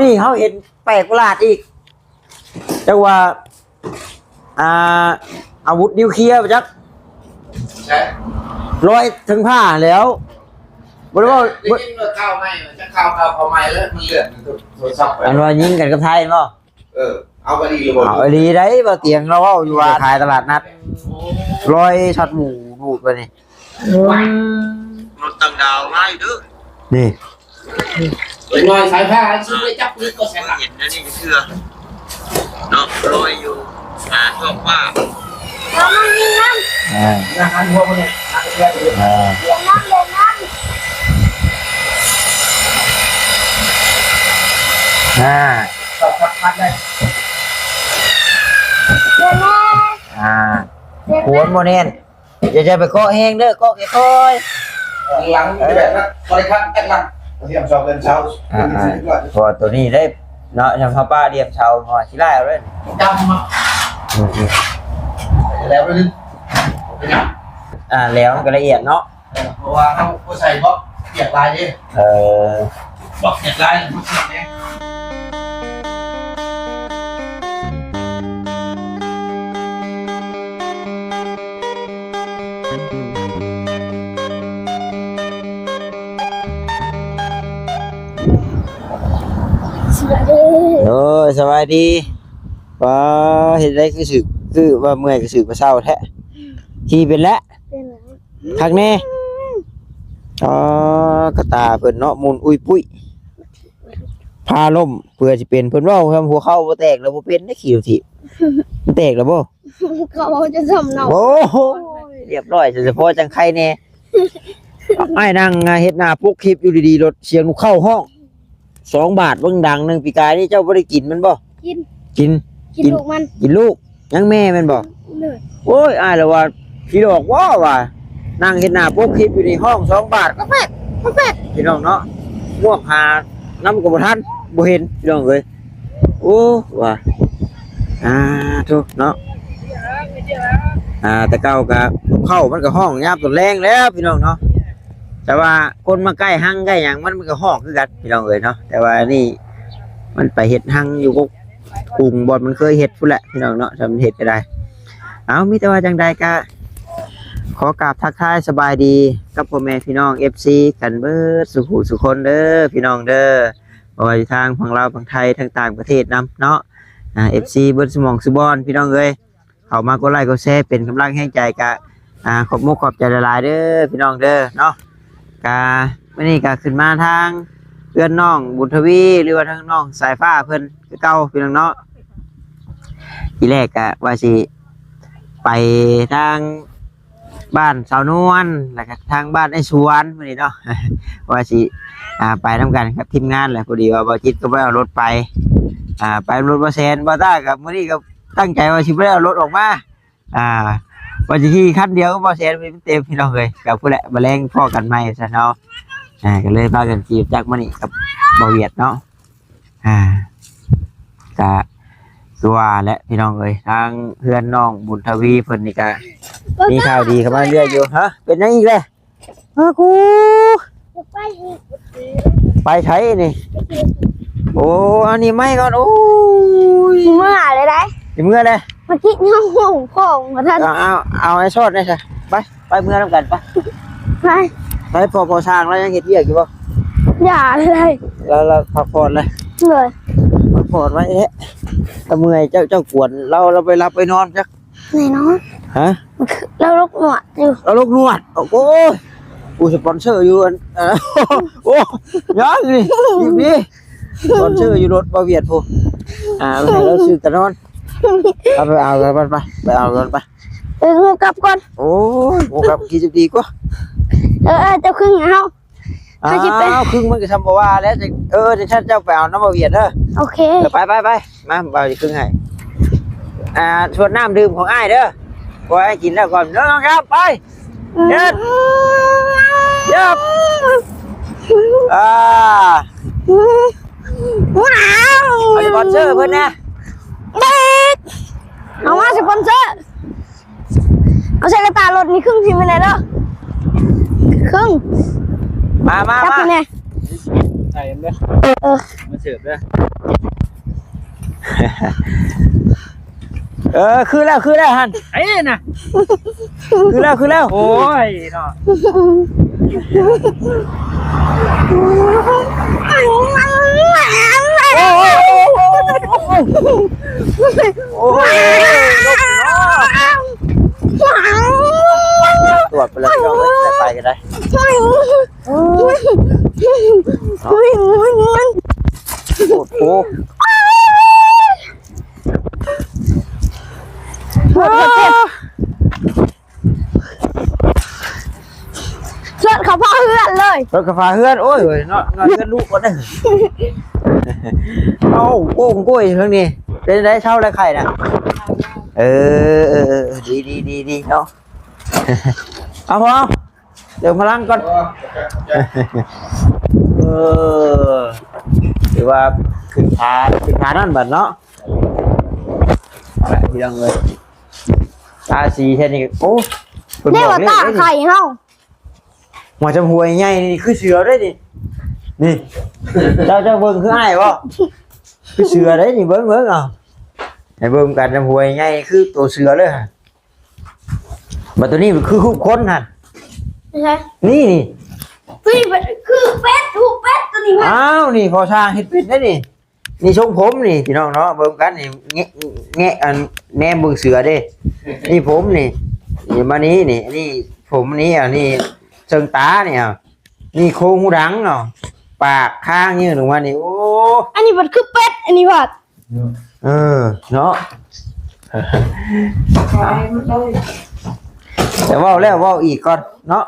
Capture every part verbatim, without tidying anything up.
นี่เขาเห็นแปลกประหลาดอีก จักว่า อ่า อาวุธนิวเคลียร์บ่จัก ใช่ ลอยถึงฟ้าแล้ว บ่ได้ว่า ได้ยินว่าข่าวใหม่ จะข่าว ข่าว ข่าวใหม่แล้ว มันเลื่อนโทรศัพท์ไป อันว่ายิงกันกับไทยบ่ เออ เอาไปดีหรือบ่ เอาอีหลีได้ บ่เตียงเราเว้าอยู่ว่าขายตลาดนัด ลอยช็อตหมู่ดูดไปนี่ รถต่างดาวมาอีกเด้อ นี่ เป็นรอยสายผ้า ซื้อไปจับปืนก็ใส่หลัง เห็นนะนี่เชื่อ เนาะ ลอยอยู่ หาช่องว่า แล้วมันมีน้ำ อ่า อาหารหัวมันเนี่ย อ่า เดี๋ยวน้ำ เดี๋ยวน้ำ อ่า ตอบรับพัดได้ เดี๋ยวน้ำ อ่า เดี๋ยวน้ำ ขวนบ่แน่น อย่า อย่าไปเกาะแฮงเด้อ เกาะค่อยๆ หลังแบบนั้น บริการแอดหลัง เตรียมสอบเดินเช้า อ่า อ่า เพราะว่าตัวนี้ได้เนาะ ยามเฮาปะเรียมเช้า เพราะว่าสิไล่เอาเลย ดำมา อืมๆ แล้วไปเลย อ่า แล้วมันก็ละเอียดเนาะ เออ เพราะว่าเฮาบ่ใส่บล็อกเปียกลายเด้ เออ บล็อกเปียกลายมันเปียกเด้ สวัสดี โอ้ย สบายดี ว้า เฮ็ดได้คือสึก คือว่าเมื่อยคือสึกว่าเซาแท้ ขี่เป็นแล้ว เป็นแล้ว คักแน่ อ๋อ กระตาเพิ่นเนาะ มุนอุ้ยปุ้ย พาล้ม เพื่อสิเป็น เพิ่นเว้าคำหัวเข่าบ่แตกแล้วบ่เป็นได้ ขี่รถถีบ มันแตกแล้วบ่ เขาเอาจะสำเนา โอ้โห เรียบร้อย เฉพาะจังไคแน่ อ้ายนั่งเฮ็ดหน้าปกคลิปอยู่ดีๆ รถเสียงนกเข้าห้อง สองบาท เบิ่งดังหนึ่ง ปีกายนี่เจ้าบ่ได้กินมันบ่ กิน กิน กิน กินลูกมัน กินลูก ยังแม่มันบ่ เลย โอ้ย อ้ายละว่า พี่ดอกว่าว่า นั่งเฮ็ดหน้าปกคลิปอยู่ในห้อง สองบาท ก็แป๊ก ก็แป๊ก พี่น้องเนาะ งวกหาน้ำก็บ่ทัน บ่เห็น พี่น้องเอ้ย โอ้ ว่า อ่า ทุกเนาะ อ่า แต่เก่าก็เข้ามันก็ห้องยามตอนแลงแล้ว พี่น้องเนาะ แต่ว่าคนมาใกล้ฮังใกล้หยังมัน มันก็ฮ้องคือกัน พี่น้องเอ้ยเนาะ แต่ว่าอันนี้มันไปเฮ็ดฮังอยู่กกกุ่งบ่อนมันเคยเฮ็ดพู้นแหละ พี่น้องเนาะ ถ้ามันเฮ็ดก็ได้ เอา มีแต่ว่าจังใดก็ขอกราบทักทายสบายดีกับพ่อแม่พี่น้อง เอฟซี กันเบิดสู่ผู้สู่คนเด้อ พี่น้องเด้อ บ่ว่าอยู่ทางฝั่งลาวฝั่งไทย ทางต่างประเทศนำเนาะ อ่า เอฟซี เบิดสุหม่องสุบอน พี่น้องเอ้ย เข้ามากดไลค์กดแชร์เป็นกำลังแรงใจกะ อ่า ขอบมกขอบใจหลายๆเด้อพี่น้องเด้อเนาะ กะมื้อนี้กะขึ้นมาทางเฮือนน้องบุญทวี หรือว่าทางน้องสายฟ้าเพิ่นคือเก่าพี่น้องเนาะ ทีแรกกะว่าสิไปทางบ้านสาวนวล แล้วกะทางบ้านไอ้สวนมื้อนี้เนาะ ว่าสิ อ่า ไปนำกันกับทีมงานแหละ พอดีว่าบ่าวจิตก็บ่ได้เอารถไป อ่า ไปรถบ่าวแสน บ่าวต้ากับมื้อนี้ก็ ตั้งใจว่าสิบ่ได้เอารถออกมา อ่า ว่าสิขี่คันเดียวก็บ่แสนเต็มพี่น้องเอ้ย กับผู้แหละมาแลงพ้อกันใหม่ซะเนาะ อ่า ก็เลยพากันขี่จักรมานี่กับบ่าวเวียดเนาะ อ่า กะคือว่าแหละพี่น้องเอ้ย ทางเฮือนน้องบุญทวีเพิ่นนี่กะมีข่าวดีเข้ามาเรื่อยอยู่ ฮะ เป็นหยังอีกแล้ว เออ กู ไปอีก ไปไสนี่ โอ้ อันนี้ไม่ก่อน โอ้ย เมื่อเลยได้ สิเมื่อเลย เมื่อกี้นี่ห้องพ่อของท่าน เอา เอา เอาไอ้ซอดได้ซะ ไป ไปเมือนำกัน ไป ไป ไป พอ พอสร้างแล้วยังเฮ็ดเวียกอยู่บ่ อย่าเลย แล้ว แล้วพักผ่อนเลย เลย พักผ่อนไว้แหละ ถ้าเมื่อยเจ้า เจ้ากวนเรา เราไปหลับไปนอนจัก แน่นอน ฮะ แล้วลกหนวดอยู่ แล้วลกหนวด โอ้ย กูสปอนเซอร์อยู่อัน เอ่อ โอ้ ยังนี่ อีกนี่ สปอนเซอร์อยู่รถบ่าวเวียดพู้น อ่า ให้เราซื้อแต่นอน เอาไปเอากันไป ไปเอากันไป เออ กูกลับก่อน โอ้ย กูกลับขี่จักรดีกว่า เออ เออ เจ้าครึ่งเอา อ้าว เขาสิไป ครึ่งมันก็ทำบ่ว่าแล้ว เออ จังซั่นเจ้าไปเอานำบ่าวเวียดเด้อ โอเค เออ ไป ไป ไป มา บ่าวสิครึ่งให้ อ่า ส่วนน้ำดื่มของอ้ายเด้อ บ่ให้กินแล้วก่อน เด้อน้องครับ ไป เย็ด เย็ด อ่า ว้าว เอาสปอนเซอร์เพิ่นนะ เด็ก เอามาสปอนเซอร์ เอาใส่กระตารถนี่ครึ่งทีมไปไหนเด้อ ครึ่ง มา มา จับ มา ไปไหน ใส่เด้อ เออ มาเสิร์ฟเด้อ เออ คือแล้ว คือแล้วหั่น เอ้ยนะ คือแล้ว คือแล้ว โอ้ยเนาะ โอ้ย โอ้ย ตรวจไปแล้วพี่น้องเอ้ย ไปก็ได้ โอ้โห รถเขาพาเฮือนเลย รถเขาพาเฮือน โอ้ย เนาะ นอนเฮือนลูกก่อนเด้อ เอ้า โอ้งโก้ยเรื่องนี้ เป็นได้เช่าแล้วใครนะ เออ เออ เออ ดี ดี ดี ดี เนาะ เอาพอ เติมพลังก่อน เออ ถือว่าขึ้นพา ขึ้นพานั่นบัดเนาะ ไปพี่น้องเอ้ย ตาสีแค่นี้ โอ้ เพิ่น ได้ บอก ว่า เลข ตา ได้นี่ ไข่เฮา หัวจำหวยใหญ่นี่คือเสือได้นี่ นี่ เจ้า เจ้าเบิ่งคืออ้ายบ่ คือเสือได้นี่ เบิ่ง เบิ่ง เอา ให้เบิ่งกัน จำหวยใหญ่คือตัวเสือเลยหั่น บัดตัวนี้มันคือรูปคนหั่น ใช่ นี่ นี่ เฮ้ย มันคือเป็ด รูปเป็ดตัวนี้วะ อ้าว นี่พอช่างเฮ็ดเป็นได้นี่ นี่ทรงผมนี่พี่น้องเนาะ เบิ่งกันนี่ แงะ แงะ อัน แนมเบิ่งเสือเด้ นี่ผมนี่ นี่มานี่นี่ อันนี้ผมนี่ อันนี้เชิงตานี่ เอา นี่โครงหูดังเนาะ ปากคางยื่นออกมานี่ โอ้ อันนี้มันคือเป็ด อันนี้วัด เออ เนาะ แต่เว้าแล้วเว้าอีกก่อนเนาะ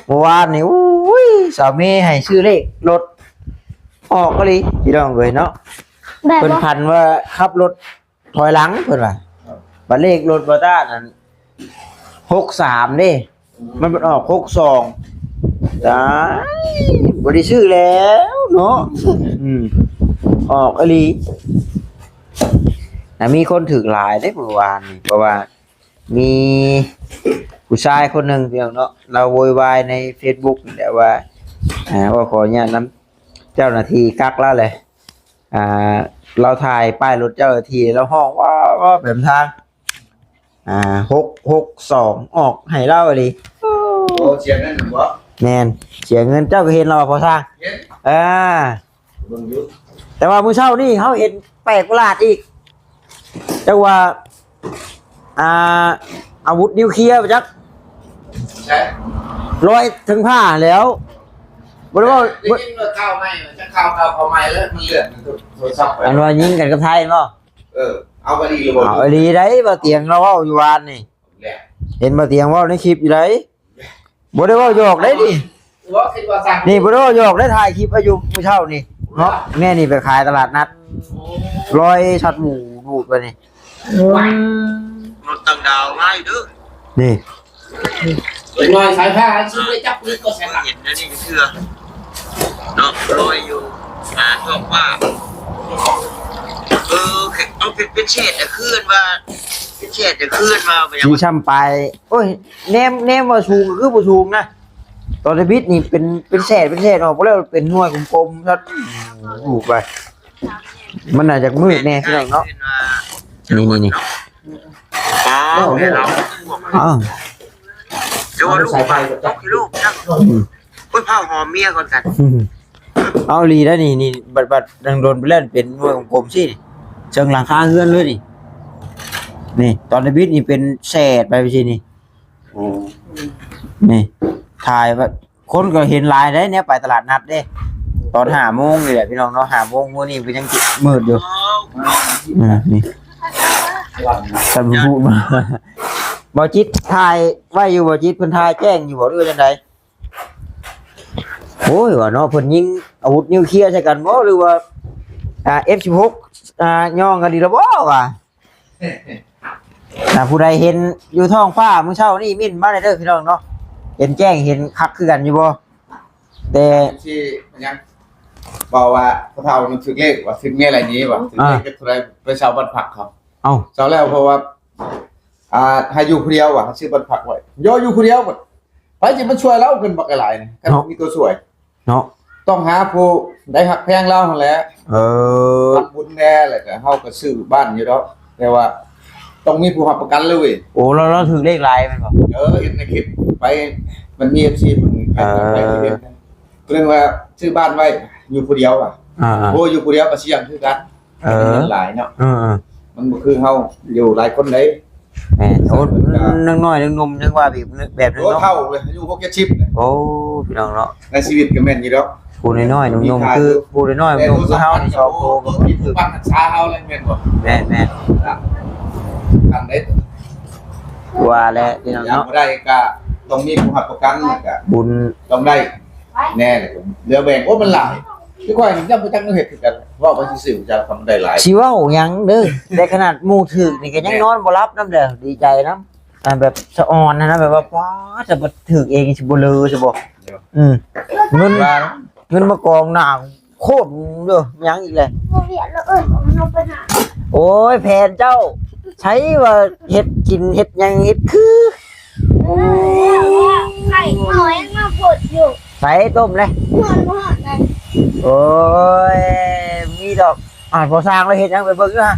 เมื่อวานนี่ อุ้ย สามีให้ซื้อเลขรถ ออกก็ดีพี่น้องเอ้ยเนาะ แบบ เพิ่น ว่า ฝันว่าขับรถถอยหลังเพิ่นว่า บัดเลขรถบ่ต้านั่น หกสาม เด้ มันเป็นออก หกสอง ตาย บ่ได้ซื้อแล้วเนาะ อืม ออกอีหลี แต่มีคนถืกหลายเด้เมื่อวานนี่ เพราะว่ามีผู้ชายคนหนึ่งพี่น้องเนาะ เราโวยวายใน Facebook นี่แหละว่า อ่า ว่าขออนุญาตนำเจ้าหน้าที่กักแล้วเลย อ่า เราถ่ายป้ายรถเจ้าหน้าที่ เราฮ้องว่า ว่าแบบทาง อ่า หกหกสอง ออกให้เราอีหลี โอ้ เสียเงินบ่ แม่น เสียเงิน เจ้าก็เห็นเราพอสร้าง เห็น อ่า เบิ่งอยู่ แต่ว่ามื้อเช้านี่เขาเห็นแปลกประหลาดอีก จักว่า อ่า อาวุธนิวเคลียร์ไปจัก ใช่ ลอยถึงผ้าแล้ว บ่ได้ว่า ได้ยินว่าข่าวใหม่ จะข่าวเก่าข่าวใหม่แล้ว มันเลื่อนโทรศัพท์ไป อันว่ายิงกันกับไทยเนาะ เออ เอาไปดีหรือบ่ เอาอีหลีได้ บ่เตียงเราเว้าอยู่วานนี่ แหละ เห็นบ่เตียงเว้าในคลิปอยู่ได บ่ได้เว้าหยอกได้นี่ ว่าคิดว่าสั่ง นี่บ่ได้เว้าหยอกได้ ถ่ายคลิปไว้อยู่มื้อเช้านี่เนาะ แม่นี่ไปขายตลาดนัด ร้อยช็อตหมูดูดไปนี่ อืม รถต่างดาวง่ายเด้อ นี่ เป็นหน่อยสายผ้าซื้อไปจับปืนก็ใส่หลัง เห็นนะนี่ก็เชื่อ เนาะ ลอยอยู่ อ่า ช่วงว่า เออ เอาเป็น เป็นเศษแต่คืนว่า เป็นเศษแต่คืนว่าไปยัง มีช่ำไป โอ้ย แนม แนมว่าสูงก็คือบ่สูงนะ ตอนทวิตนี่เป็น เป็นแสน เป็นแสนออกไปแล้ว เป็นหน่วยกลมๆครับ ถูกไป มันน่าจะมืดแน่พี่น้องเนาะ นี่ นี่ นี่ อ้าว อ้าว เดี๋ยวว่าลูกไป ลูกนะ อืม อุ้ย ผ้าหอมเมียก่อนกัน อืม เอาอีหลีแล้วนี่ นี่ บัด บัดดังโดนไปแล้วเป็นหน่วยกลมๆสิ เชิงหลังคาเฮือนเลยนี่ นี่ ตอนทวิตนี่เป็นแสนไปสินี่ อืม นี่ ถ่ายว่า คนก็เห็นหลายได้เนี่ย ไปตลาดนัดเด้ ตอนห้าโมงนี่แหละพี่น้องเนาะ ห้าโมงมื้อนี้ก็ยังมืดอยู่ อ่า นี่ ท่านผู้มา บ่าวจิตถ่ายไว้อยู่ บ่าวจิตเพิ่นถ่ายแจ้งอยู่บ่ หรือว่าจังใด โอ้ย ว่าเนาะ เพิ่นยิงอาวุธนิวเคลียร์ใส่กันบ่ หรือว่า อ่า เอฟสิบหก อ่า ย่องกันดีแล้วบ่ ว่า ถ้าผู้ใดเห็นอยู่ท้องฟ้ามื้อเช้านี่ เม้นต์มาได้เด้อพี่น้องเนาะ เห็นแจ้งเห็นคักคือกันอยู่บ่ แต่ ที่มันยังบอกว่าพ่อเฒ่ามันถือเลข ว่าถือเมียอะไรนี้ ว่าถือเลข อ่า เป็นเท่าไร ไปเช่าบ้านพักเขา เอ้า เช่าแล้วเพราะว่า อ่า ให้อยู่ผู้เดียว ว่าซื้อบ้านพักไว้ ย่ออยู่ผู้เดียวหมด ไปจะมาช่วยเราเพิ่นบักหลายนี่ เนาะ มีตัวช่วย เนาะ ต้องหาผู้ ได้ฮักแพงลาวหั่นแหละ เออ ทำบุญแหน่ แล้วก็เฮาก็ซื้อบ้านอยู่ดอก แต่ว่าต้องมีผู้รับประกันเลยเว้ย โอ้ ลาว ลาวถืกเลขหลายแม่นบ่ เออ เห็นในคลิปไป มันมี เอฟซี เพิ่น เออ ไปเห็น เพิ่นว่าซื้อบ้านไว้ อยู่ผู้เดียวอะ อ่าๆ โอ้ อยู่ผู้เดียวก็เสี่ยงคือกัน เออ เงินหลายเนาะ เออๆ มันบ่คือเฮาอยู่หลายคนเด้ แม่น โอ้ นางน้อยนางหนุ่มยังว่าแบบ แบบนึง โอ้ เนาะ เฒ่าเลย อายุหกเจ็ดสิบเลย โอ้ พี่น้องเนาะ ในชีวิตก็แม่นอยู่ดอก ผู้น้อยๆ หนุ่มๆ มีค่า คือ อยู่ ผู้น้อยๆ แต่ หนุ่มๆ คือเฮานี่ โทรศัพท์ สองโต โทร โทรติดผู้ปันหักษาเฮาเลยแม่นบ่ แม่นๆ อ่ะ ทำได้ ว่าแล้วพี่น้องเนาะ อยากบ่ได้ก็ต้องมีผู้รับประกัน แล้วก็ บุญ ต้องได้ แน่เลย เหลือแบ่ง โอ้ มันหลาย คือข้อยนี่ยังบ่จักแนวเฮ็ดคือกัน เว้าไปซื่อๆ จะทำได้หลาย สิเว้าหยังเด้อ แต่ขนาดหมู่ถืกนี่ก็ยังนอนบ่หลับนำเด้อ ดีใจนำ อ่า แบบสะออนนะ แบบว่า ป๊าด จะบ่ถืกเองสิบ่เลอสิบ่ อืม เงิน ว่า เงินมากองหน้าโคตรเด้อ ยังอีกแหละ บ่เวียดแล้วเอิ้นของเฮาไปหา โอ้ย แผนเจ้า ใช้ว่าเฮ็ดกินเฮ็ดหยังเฮ็ดคือ เออ ไข่น้อยมาบดอยู่ ใส่ต้มเลย นอนบ่ฮอดเลย โอ้ย มีดอก อ่านพอสร้างแล้วเฮ็ดหยังไปเบิ่งดูฮะ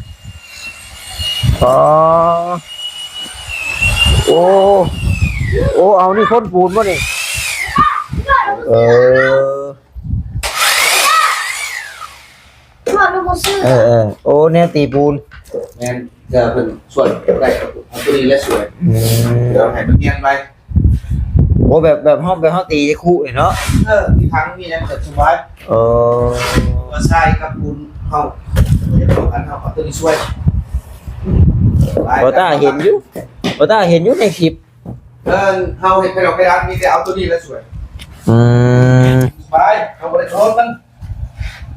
อ๋อ โอ้ โอ้ เอานี่พ่นปูนบ่นี่ เออ พ่อดูบ่ซื้อ เออ เออ โอ้ แนวตีปูน แม่น เดี๋ยวเพิ่นช่วยได้ครับ เอาตัวนี้แหละช่วย อืม เดี๋ยวให้มันเนียนไป โอ้ แบบ แบบเฮา แบบเฮาตีจะคุนี่เนาะ เออ มีถังมีหยังก็สบาย เออ ตัวทรายกับปูนเฮา เดี๋ยวเฮากันเฮาเอาตัวนี้ช่วย บ่ต้าเห็นอยู่ บ่ต้าเห็นอยู่ในคลิป เออ เฮาเฮ็ดให้เราไปร้านมีแต่เอาตัวนี้แหละช่วย อืม สบาย เฮาบ่ได้โทษมัน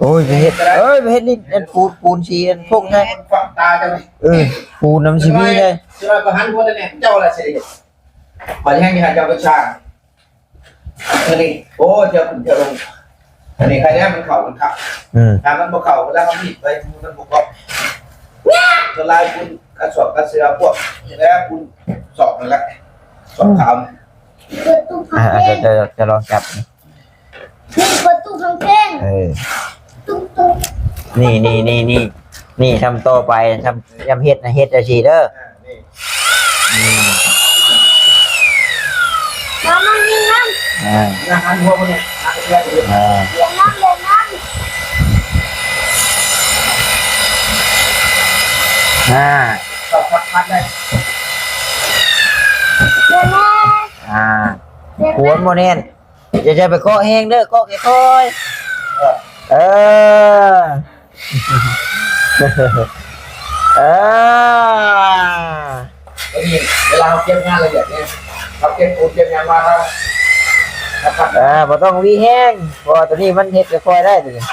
โอ้ย ไปเฮ็ด เอ้ย ไปเฮ็ดนี่ อันปูน ปูนสีอันพวกนั้น ฝังตาจังเลย เออ ปูนน้ำสิมีเลย จะมาประหารหัวแต่แม่เจ้าละสิ บัดแห้งนี่หาเจ้าก็ช่าง อันนี้ โอ้ เจ้าขึ้นเจ้าลง อันนี้ใครได้มันเข่ามันขับ อืม ถ้ามันบ่เข่าก็แล้วเอามีดไป มันบ่เกาะ ก็ลายคุณกระสอบกระเสือพวกนี่แหละคุณสอบนั่นแหละ สอบขาว เปิดตู้ อ่า อ่า จะ จะ จะลองจับ นี่เปิดตู้ฟังเพลง เออ ตุ๊กตุ๊ก นี่ นี่ นี่ นี่ นี่ ทำต่อไป ทำ ทำเฮ็ดนะ เฮ็ดจังซี่เด้อ อ่า นี่ อืม มามานี่นะ อ่า นั่งหันหัวมันเนี่ย นั่งหันหัวมันเนี่ย อ่า เดี๋ยวนั่ง เดี๋ยวนั่ง อ่า ตอบพัดพัดได้ เดี๋ยวนั่ง อ่า เดี๋ยวนั่ง ขวนบ่แน่น อย่า อย่าไปเกาะแฮงเด้อ เกาะค่อยๆ เออ เออ แล้วนี่เวลาเขาเก็บงานละเอียดเนี่ย เขาเก็บปูนเก็บงานมาแล้วนะครับ อ่า บ่ต้องหวีแฮง เพราะว่าตัวนี้มันเฮ็ดค่อยๆ ได้ตัวนี้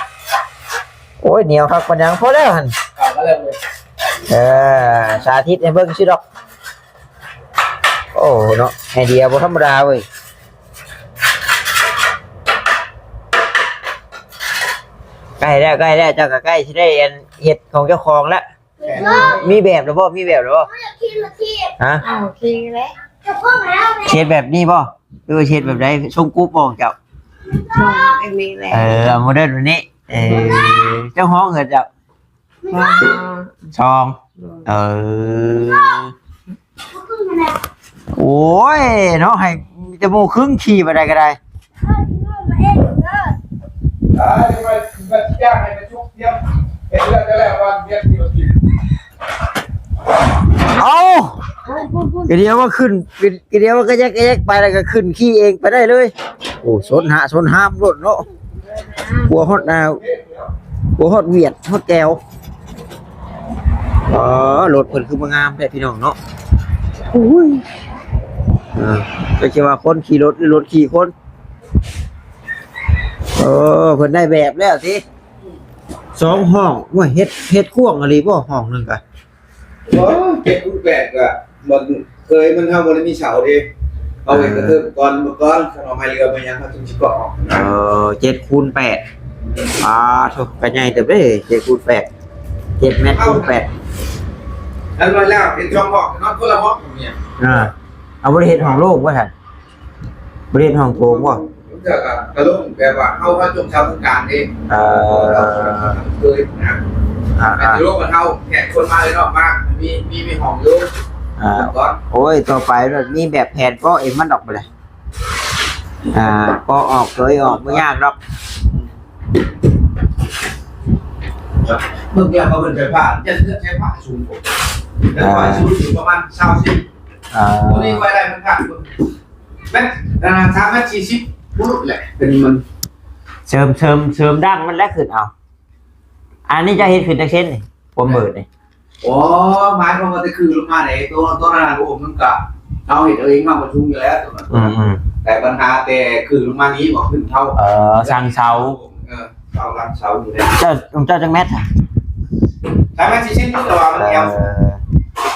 โอ้ย เหนียวคักปานหยัง พอแล้วหั่น เอาก็เริ่มเลย เออ สาธิตให้เบิ่งซื่อดอก โอ้ เนาะ ไอเดียบ่ธรรมดาเว้ย ใกล้แล้ว ใกล้แล้ว เจ้าก็ใกล้สิได้อันเฮ็ดของเจ้าของแล้ว มีแบบแล้วบ่ มีแบบแล้วบ่ ฮะ เอาโอเคแล้ว เฮ็ดแบบนี้บ่ หรือว่าเฮ็ดแบบใด ทรงกรุ๊ปบ่เจ้า ทรงแบบนี้แหละ เออ เอาโมเดิร์นแบบนี้ เออ เจ้าของเฮือนเจ้า ว่า ซอง เออ โอ้ย เนาะ ให้มีแต่หมู่ครึ่งขี่ไปได้ก็ได้ ได้ไป ไปย่างให้มันสุกเทียม เห็นแล้วจะแล้ววันเทียมที่เรากิน เอา กะเดียวว่าขึ้น กะเดียวว่าก็แยก ก็แยกไปแล้วก็ขึ้นขี่เองไปได้เลย โอ้ สนหา สนห้ามรถเนาะ กลัวฮอดหนาว กลัวฮอดเวียด ฮอดแก้ว อ๋อ รถเพิ่นคือบ่งามแท้พี่น้องเนาะ อุ้ย อ่า ก็สิว่าคนขี่รถหรือรถขี่คน เออ เพิ่นได้แบบแล้วสิ สองห้อง โอ้ย เฮ็ด เฮ็ดกว้างอีหลีบ่ ห้องหนึ่งกะ โอ้ย เจ็ดคูณแปดกะ มันเคยมันเท่าบ่ได้มีเสาเด้ เอาเอกกระเทิบก่อน เมื่อก่อน คันเอาไม้เรือมายัง เขาจึงสิเกาะออก เออ เจ็ดคูณแปด อ่า โถ่ ก็ใหญ่เติบเด้ เจ็ดคูณแปด เจ็ดเมตรคูณแปด อันนั้นแล้ว เป็นช่องห้อง นอนคนละห้องเนี่ย อ่า เอาบ่ได้เฮ็ดห้องโล่งบ่ซั่น บ่ได้เฮ็ดห้องโถงบ่ เทื่อก็กะลงแบบว่าเฮา เฮาจงชาววงการเด้ เออ เคยนะ อ่า แต่ อ่า สิลงกับเฮาแขกคนมาเลยเนาะ มา มี มี มีห้องอยู่ อ่า ก่อน โอ้ย ต่อไปมันมีแบบแผนเปาะเองมันออกไปเลย อ่า เปาะออก เคยออก บ่ยากดอก เบิ่งแล้วก็เบิ่งไฟฟ้า จะเลือกไฟฟ้าสูงกว่า ไฟฟ้าสูงอยู่ประมาณซาวสิบ อ่า ตัวนี้ไว้ได้มันขาด เมตร อ่า สามเมตรสี่สิบ พุ้นแหละ เป็นมัน เสริม เสริม เสริมดั้งมันแล้วขึ้นเอา อันนี้จะเฮ็ดขึ้นจักเซนนี่ ความเบิดนี่ โอ้ หมายความว่าจะคือลงมาไหน ตัว ตัวนั้นน่ะ โอ้ มันก็ เอาเฮ็ดเอาเอง เอาประชุมอยู่แล้วตัวนั้น อืม อืม แต่ปัญหาแต่คือลงมานี้บอกขึ้นเท่า เออ สั่งเสา เออ เสาหลังเสาอยู่แล้ว เจ้า เจ้าจักเมตรอะ สามเมตรสี่สิบ แต่ว่ามันแอว เออ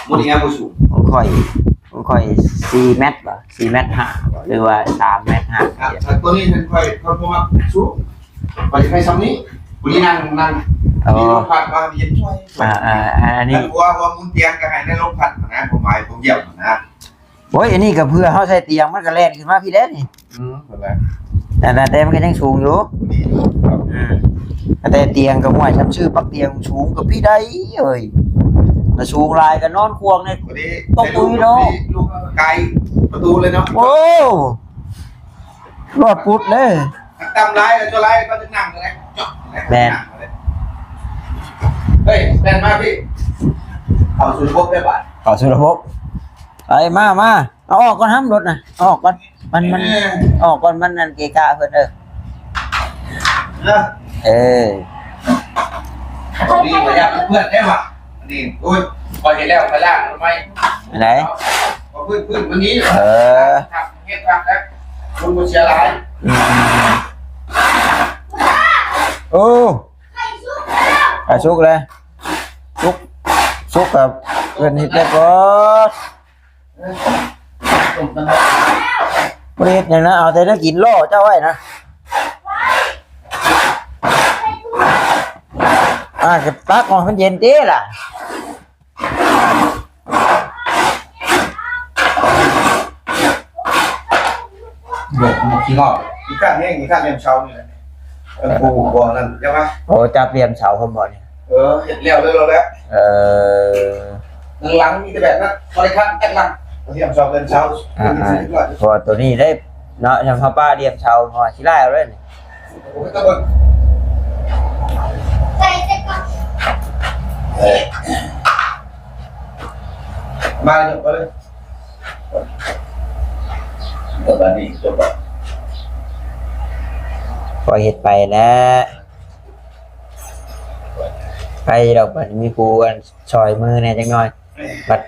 บ่ได้แอวบ่สูง ของข้อย ของข้อยสี่เมตรบ่ สี่เมตรห้าบ่ หรือว่าสามเมตรห้า อ่ะ แต่ตัวนี้มันค่อย ค่อยบ่มักสูง ข้อยจะให้ซ้ำนี้ ผู้นี้นั่ง นั่ง อ๋อ มีลมพัดมาเย็นช่วย อ่า อ่า อ่า อันนี้ แล้วหัว หัวหมุนเตียงก็ให้ได้ลมพัดนะ ผมหมายผมเยี่ยมนะ โอ้ย อันนี้ก็เพื่อเฮาใส่เตียงมันก็แล่นขึ้นมาพี้แหละนี่ อืม เห็นไหม แต่ แต่ แต่มันก็ยังสูงอยู่ ดีอยู่ครับ อืม แต่เตียงก็ห้วย ช้ำซื้อปักเตียงสูงก็พี้ได้เอ้ย แต่สูงหลายก็นอนควงเนี่ย วันนี้ ตกตุ้ยเนาะ ลูกไกลประตูเลยเนาะ โอ้ รอดปุ๊ดเลย ตำร้ายแล้วตัวร้ายก็จะนั่งเลย แม่น เฮ้ย แม่นมากพี่ เข้าสู่ระบบได้บาด เข้าสู่ระบบ ไป มา มา เอาออกก่อนห้ามรถนะ เอาออกก่อน มัน มัน เออ ออกก่อน มันนั่นเกะกะเพิ่น เออ เออ เออ นี่ขออนุญาตเพื่อนได้ปะ นี่ โอ้ย พอเห็นแล้ว ไปลากทำไม อันไหน เอา เอาพื้น พื้นวันนี้ เออ ครับ เฮ็ดครับแล้ว คุณบ่เสียหลาย อืม โอ้ ไข่สุกเลย สุก สุกกับเพื่อนเฮ็ดได้ก่อน ต้มกัน บ่ได้เฮ็ดหยังนะ เอาแต่แนวกินล่อเจ้าไว้นะ อ่า ก็ตักออกมันเย็นติล่ะ เดี๋ยวมันขี้งอกอีกข้างแห้ง อีกข้างเรียมเช้านี่แหละ เออ ปูบ่อนั่นใช่ปะ โอ้ จับเรียมเสาผมบ่เนี่ย เออ เห็นแล้ว แล้ว แล้ว เออ หลังๆมีแต่แบบนั้น บริการแอคหลัง เรียมเสาเรียมเช้า อ่า อ่า เพราะว่าตัวนี้ได้เนาะ ยังพ่อป้าเรียมเสา พอสิไล่เอาเลยนี่ โอ้ย ตะบน เออ มาเดี๋ยวไปเลย เดี๋ยวบัดนี้จบละ พอเฮ็ดไปแล้ว ไปดอกบัดนี้มีผู้อันช่อยมือแหน่จักหน่อย บัด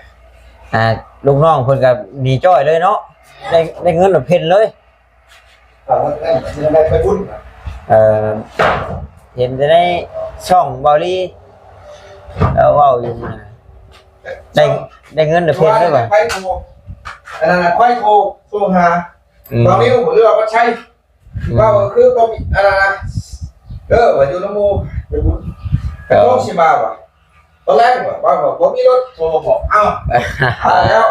อ่า ลูกน้องเพิ่นก็หนีจ้อยเลยเนาะ ได้ ได้เงินแบบเพิ่นเลย เอาเงินได้ไปบุญ เอ่อ เห็นแต่ในช่องเบาหลี แล้วเว้าอยู่นะ ได้ ได้เงินแบบเพิ่นเลยว่ะ ไปโทร อันนั้นน่ะ ค่อยโทร โทรหา อืม ตอนนี้ผมเลือกว่าใช่ อืม ว่าก็คือบ่มีอันนั้นนะ เออ ว่าอยู่นำหมู่ไปบุญ เออ กระโดดสิมาว่ะ ตอนแรกว่ะ ว่าบ่ บ่มีรถ โทรบอก เอ้า เอาแล้ว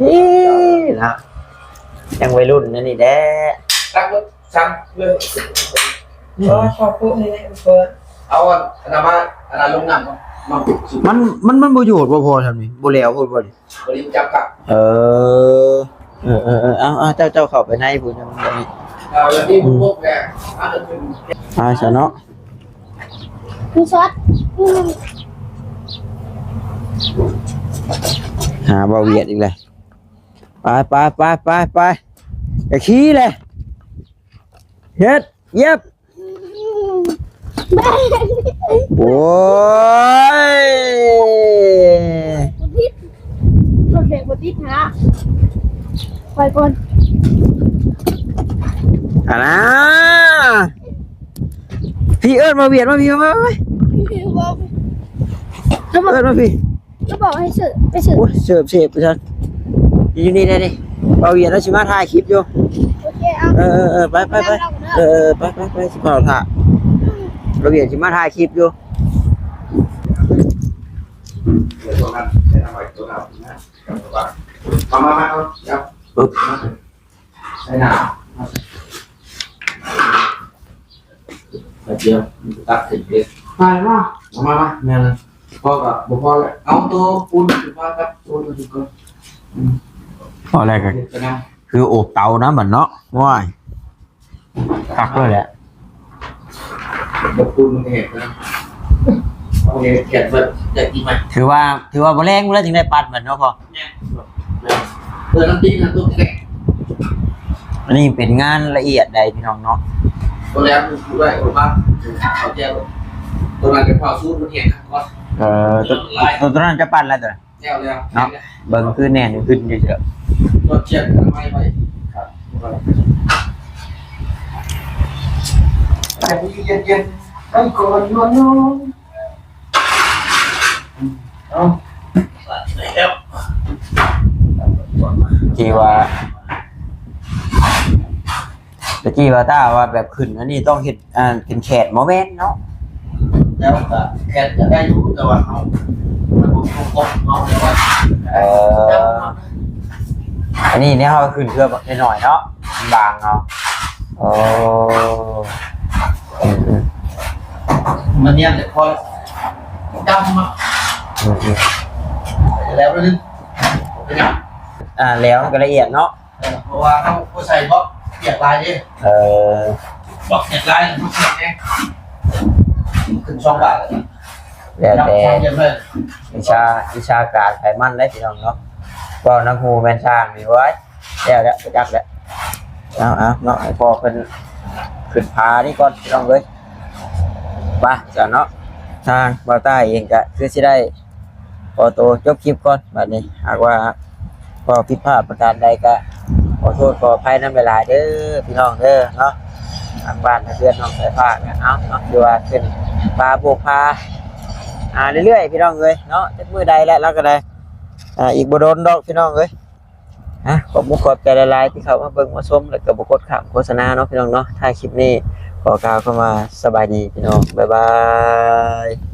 นี่นะ ยังวัยรุ่นนั่นนี่แหละ ตักรถสั่งเลย อืม เออ ขอบคุณนี่เปิด เอาอัน อันนั้นมา อันนั้นลงน้ำก่อน มา มัน มัน มันบ่โยดบ่พอทำนี่ บ่แล้วโพดบ่นี่ บ่ได้จับครับ เออ เออ เออ เออ เอา เอา เจ้า เจ้าเข้าไปในพู้นนะ มันบ่มี เอา แล้วนี่พวกแก อ่า ซะเนาะ คือซอส อืม หาบ่าวเวียดอีกเลย ไป ไป ไป ไป ไป ไปขี่เลย เฮ็ด เหยียบ โอ้ย บ่ติด รถเบรกบ่ติดหา ไปก่อน อ่านะ พี่เอิ้นมาเวียดมาพี่มา มา มา เอิ้นมาพี่ ก็บอกให้เสิร์ฟ ไปเสิร์ฟ โอ้ย เสิร์ฟ เสิร์ฟ ไปซะ อยู่นี่ได้นี่ บ่าวเวียดแล้วสิมาถ่ายคลิปอยู่ โอเค เอา เออ เออ เออ ไป ไป ไป เออ เออ ไป ไป ไป สิมาถ่าย บ่าวเวียดสิมาถ่ายคลิปอยู่ เดี๋ยวตรงนั้น เดี๋ยวเอาไว้ตรงนั้นนะ มา มา มา เอา เดี๋ยว ปึ๊บ มา ใส่น้ำ เดี๋ยวตักขึ้นเลย ไปว่า เอามามาแม่นะพ่อกับบ่พ่อแล้วเอาตัวปูนขึ้นมากับปูนมาดีกว่า พอแล้วก็ เดี๋ยวไปนั่ง คือโอบเตานะบัดเนาะว้ายคักเลยแหละ เดี๋ยวปูนมันแหกนะเอาเลยเขียนไว้จะกินไหม ถือว่าถือว่าบ่แรงบ่แล้วจึงได้ปัดบัดเนาะพ่อ เนี่ยเปิดน้ำพริกนะตัวแกะ อันนี้เป็นงานละเอียดใดพี่น้องเนาะ ตัวแรกมันคือไว้ตัวบ้านเขาแก้วตัวนั้นเป็นข้าวซูตรมันแหกก่อน เออตัวตัวตัวนั้นจะปัดแล้วตัวนั้น แก้วแล้ว เนาะเบิ่งคือแน่นขึ้นเยอะ รถเชียนไม่ไปครับแต่นี่เย็นๆให้ก่อนนอนนอนเอาแล้ว ๆที่ว่าตะกี้ว่าถ้าว่าแบบขึ้นอันนี้ต้องเฮ็ดอ่าเป็นแขนบ่แม่นเนาะ แล้วก็แค่จะได้รู้แต่ว่าเขามันคงคงเขาแต่ว่า เอออันนี้เนี่ยเขาขึ้นเพื่อหน่อยๆเนาะบางเอาโอ้อืมอืม มันเนี่ยแต่พอดำมา อืมอืม แล้วนึงเป็นยัง อ่าแล้วมันก็ละเอียดเนาะ เพราะว่าเขาก็ใส่บล็อกเปียกลายดิ เออ บอกเก็บไล่มันเก็บเองขึ้นสองบาทเลย แล้วแต่ เก็บเลย วิชาวิชาการไขมันได้พี่น้องเนาะก็นักฮูแมนช่างนี่ไว้แล้วแล้วไปจักแล้วเอาเอาเนาะให้พ่อเพิ่นขึ้นพานี่ก่อนพี่น้องเอ้ยไปจ้ะเนาะทางบ่าวต้าเองก็คือสิได้ขอตัวจบคลิปก่อนบัดนี้หากว่า พอผิดพลาดประการใดก็ขอโทษขออภัยนำหลายๆเด้อพี่น้องเด้อเนาะทางบ้านทางเพื่อนน้องสายฟ้าเนี่ยเอาเนาะคือว่าขึ้นปลาบวกปลาอ่าเรื่อยๆพี่น้องเอ้ยเนาะจักมื้อใดแล้วเราก็ได้อ่าอีกบ่โดนดอกพี่น้องเอ้ยฮะขอบมุกขอบใจหลายๆที่เข้ามาเบิ่งมาชมแล้วก็บ่กดข้ามโฆษณาเนาะพี่น้องเนาะท้ายคลิปนี้ขอกล่าวคำว่าสบายดีพี่น้องบ๊ายบาย